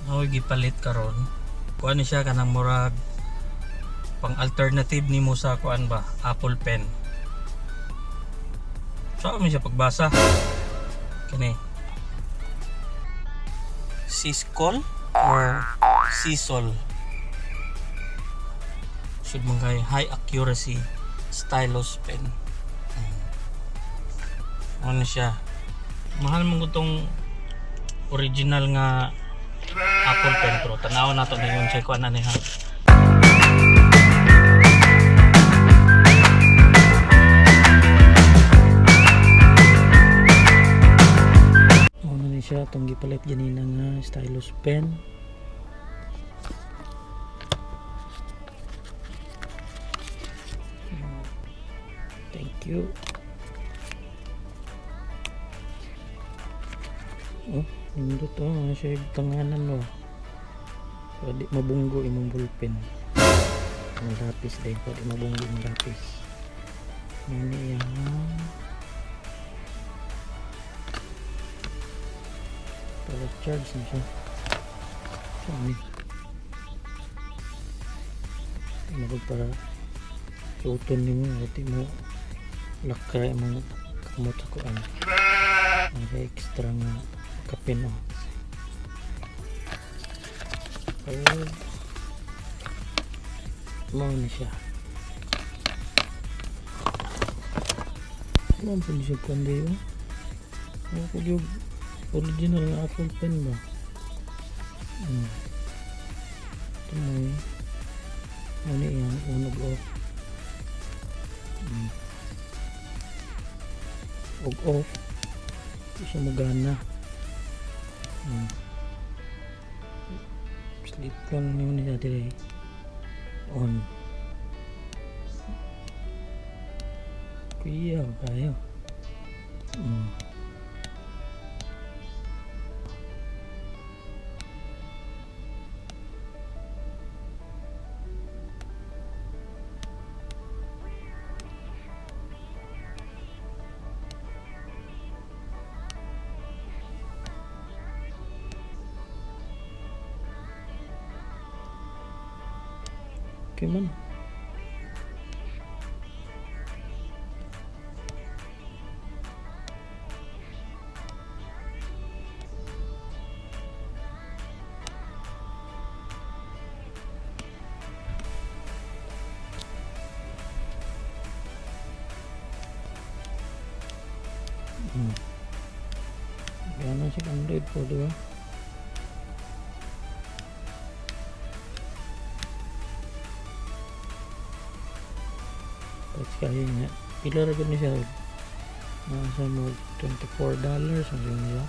Ako gipalit karon. Kuan ni siya, kanang murag pang alternative nimo sa kuan ba, Apple Pen. So man siya pagbasa. Kani. Siscol or Sisol. Sud man kay high accuracy stylus pen. Ano siya? Mahal man tong original nga Apple Pen, pero tanaw na to ngayon sa kuan ani ha. Ano ni siya itong gipalit ganina nga stylus pen. Thank you. Oh, nindot oh, ano siya yung tanganan no. Pwede mabunggo imong ballpen. Ang lapis din, pwede mabunggo imong lapis. Ano yan? Para charge na siya. So, ano? Ano para suoton nimo, di mo lakay imong kamot sa kuan. Ang extra nga kapin oh. Oh. Mao ni siya. Ano po siya kuan oh? Ano po yung original nga Apple Pen ba? Ito mo eh. Ano yan? On ug off. Og off. Di siya mo gana. Sleep lang yun niya dire. On. Kuya kayo. Okay man. Gana siya Android po, di ba? Touch kayo nga. Pila ra gud ni siya? Nasa mo $24 ang niya.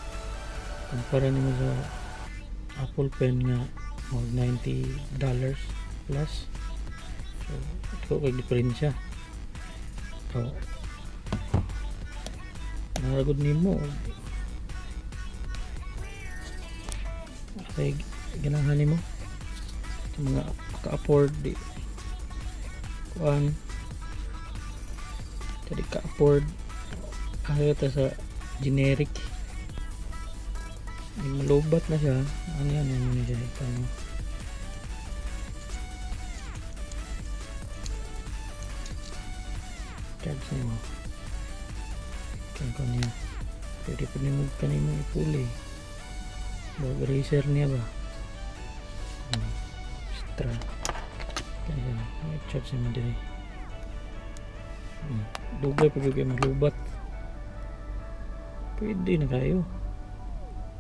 Kumpara nimo sa Apple Pen nga mag $90 plus. So, ito kay diferensya. So, naragod nimo kasi ganahan nimo sa mga ka-afford, di kuan, di ka-afford ayo ta sa generic ay malubat na siya. Ano yan, ano na siya, ito no, charge nimo kaya ko niya pwede po nimo kanimo ipuli. Bag eraser niya ba? Extra kaya may charge nimo diri. Dugay pa gyud kay malubat, pwede na kayo,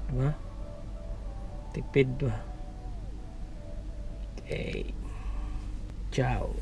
diba? Tipid ba? Okay, ciao.